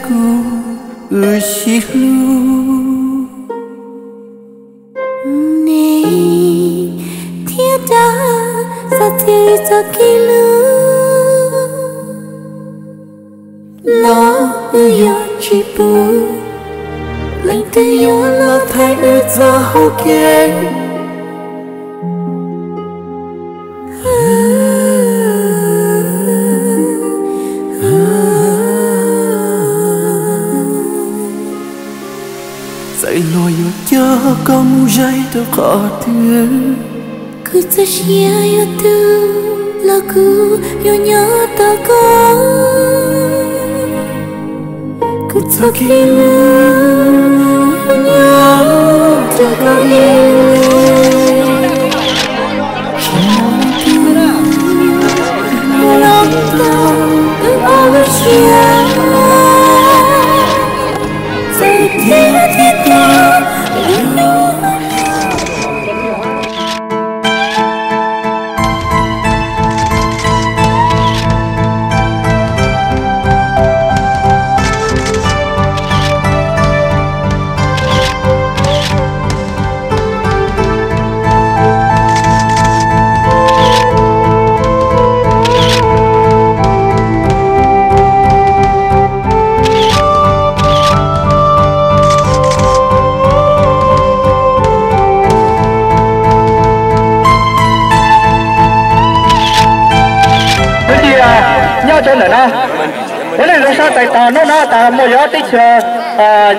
kuv sib hlub. Neb thiab dab txog txij txoj kev hlub los wb yuav tsis pub leej twg yuav los thaij wb txoj hau kev. Txawm luag yuav coj koj mus zaim rau qhov twg, kuv txoj sia yuav tu los kuv yuav nyob tos koj. Kuv txoj kev hlub nyob rau koj ib leeg. Tsis muaj leej twg yuav los tau wb ob lub siab. Txawm tias tiag tiag Kwv tij nyob rau ntawm no, huab tais zoo sab tais tos hnub no tas muaj yog teb chaws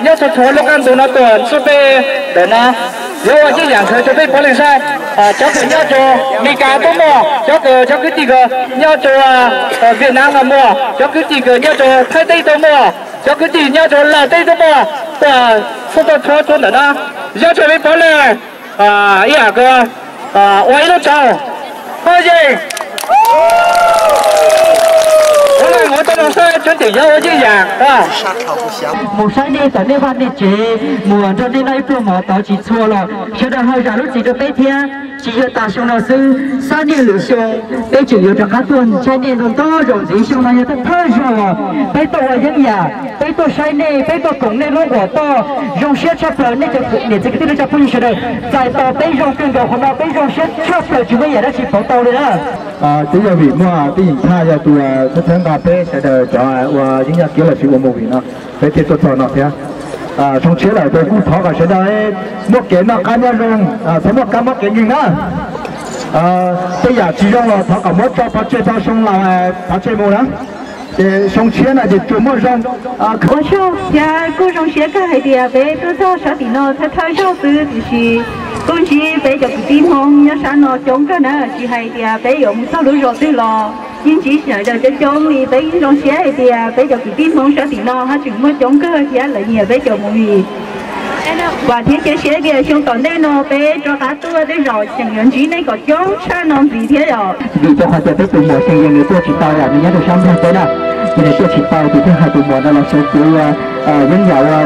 nyob txhua txhua lub qab ntuj no tuaj ntsib peb ntawm no. Yuav ua yeeb yam ntxhais rau peb puav leej saib, cov kws nyob rau Mes Kas tuaj muaj, cov kws cov kwv tij kws nyob rau Viaj Nam no muaj, cov kwv tij kws nyob rau Thaib teb tuaj muaj, cov kwv tij nyob rau Laus teb tuaj muaj, tuaj txhua txhua txhua ntawm no. Yog tsis peb puav leej ib yam kws ua ib lub tsaug. Phooj ywg, puav leej ua tau zoo saib tseeb tiag yog ua yeeb yam. Mus saib nej tom nej vaj nej tsev, mus nrog nej noj ib pluag mov tod tsis txhua los sawv daws ho zam lub txim rau peb thiab. Tsis yog tas xyoo no xwb, xab niaj lwm xyoo peb tseem yuav rov qab tuaj saib nej ntau ntau zaus ntxiv. Xyoo no yog thawj thawj zaug peb tuaj ua yeeb yam, peb tuaj saib nej, peb tuaj koom nej lub quas toj. Zoo siab tshaj plaws nej cov niam txiv kwv tij neej tsa phooj ywg sawv daws txais tos peb zoo kawg nkaus, qhov no peb zoo siab tshaj plaws tsis muaj yam dab tsi pauv tau li na. Twb yog vim muaj tib yim thaj yog tus thawb nqa peb sawv daws cov ua yeeb yam kiab los sis ua movie no, peb thiaj tuaj txog no thiab. Zoo siab lawm tes kuj thov kom sawv daws muaj kev noj qab nyob zoo, txhob muaj kab mob kev nkeeg na. Tej yam tsis zoo los thov kom muab tso pov tseg tso xyoo los pov tseg mus na. Ces xyoo tshiab no ces tsuas muaj zoo. Ua tsaug thiab kuj zoo siab kawg hais tias peb tuaj txog sab tim no thawj thawj zaug xwb tiam sis kuj ntsib peb cov kwv tij Hmoob nyob sab no coob kawg na, tsis hais tias peb yuav mus txog lub zos twg los yeej ntsib sawv daws coob coob li. Peb yeej zoo siab hais tias peb cov kwv tij Hmoob sab tim no haj tseem muaj coob kawg thiab lawv nyiam peb cov movie. Vam thiab cia siab tias xyoo tom ntej no peb rov qab tuaj tej zaum tseem yuav ntsib nej kom coob tshaj no ntxiv thiab yom. Vim rau qhov tias peb tus muam Xeeb Yees nws tuaj tsis tau, nws nyob rau sab Nplog teb na, ces nws tuaj tsis tau ces thiaj hais tus muam no los xyuas kev ua yeeb yam ua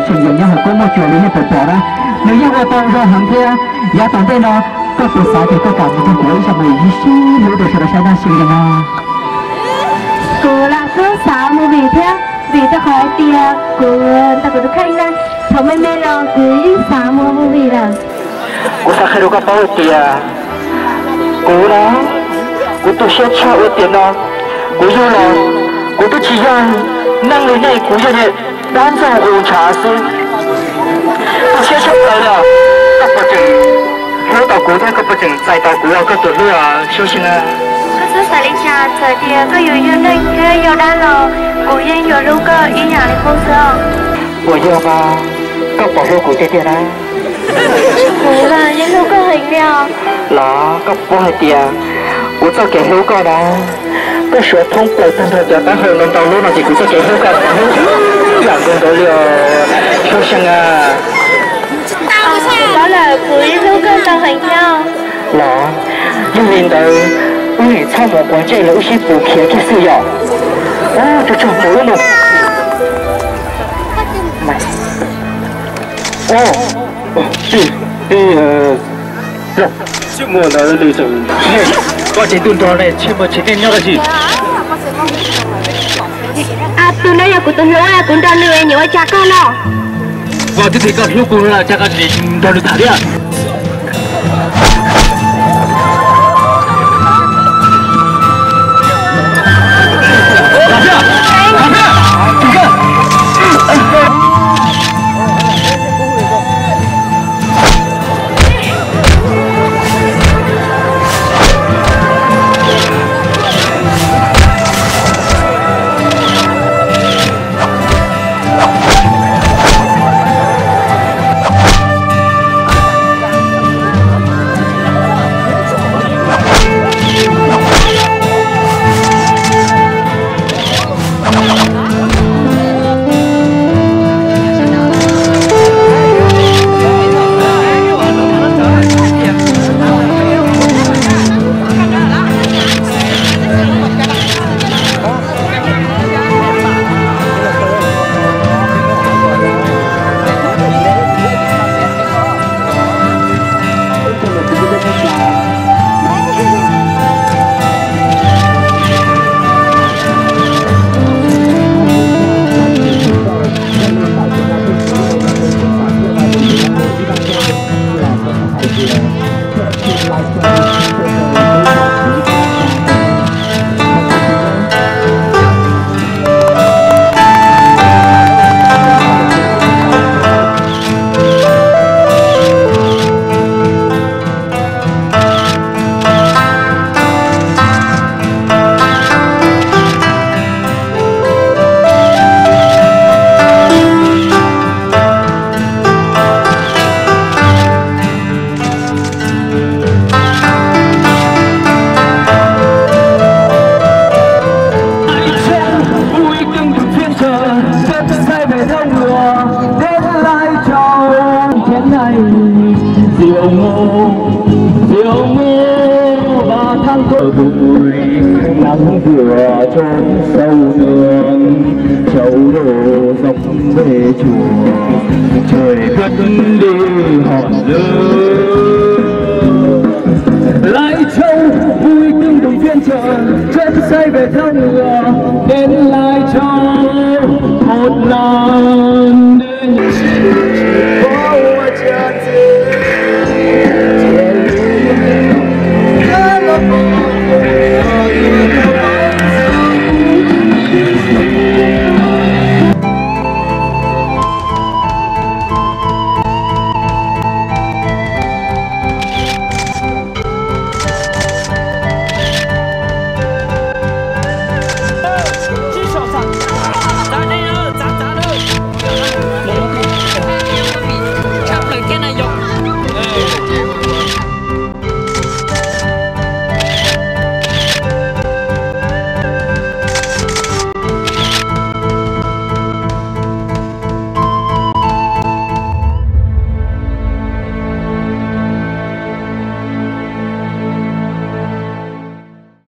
Xeeb Yees nyob hauv koob muaj cuag li nej puas pom na. Nws yeej ua tau zoo heev thiab. Yav tom ntej no koj puas xav tias koj kam mus nrog kuv ua ib zaj movie sib hlub rau sawv daws saib na Xeeb Yees na? Kuv los kuj xav ua movie thiab, vim rau qhov hais tias kuv ntawm kuv tus kheej na, thaum me me los kuv yeej xav ua movie lawm. Kuv xav qhia rau koj paub hais tias kuv na, kuv tu siab tshaj ua tiam no. Kuv yug los kuv twb tsis yog neeg li nej, kuv yog niag dab ntxaug nqus ntshav xwb. Tu siab tshaj plaws li os. Koj puas tseem hlub tau kuv thiab koj puas tseem txais tau kuv ua koj tus hlub os Xyooj Xeeb? Koj txhob xav li cas, txawm tias koj yuav yog neeg thiab yog dab los kuv yeej yuav hlub koj ib yam li qub xwb. Puas yog mas, koj puas hlub kuv tiag tiag na? Kuv los yeej hlub koj heev li os. Los koj paub hais tias kuv txoj kev hlub koj na, koj suav thoob plaws tag nrho cov taub hau ntau ntau lub no ces kuv txoj kev hlub koj hlub ib yam nkaus nkaus li os Xyooj Xeeb a. Kuv paub lawm, kuv yeej hlub koj ntau heev thiab. Los yog li ntawd, wb txhob mus quav ntsej los wb sib pus khiav kiag xwb yom. Tsuag tsuag mus lub nus. Koj ces ntuj nrog ne, tsis muaj tsis nej nyob dab tsi? Tus no yog kuv tus hlub, kuv nrog nws nyiam ua cas koj los. Koj twb tias koj hlub kuv no los cas koj tsis nrog nws tham thiab? Nắng vừa trốn sâu nương, châu đổ dọc về chùa, trời cất đi hòn lưới. Lai Châu vui tưng đồng viên trời, trên say về theo ngựa, đến Lai Châu một lòng.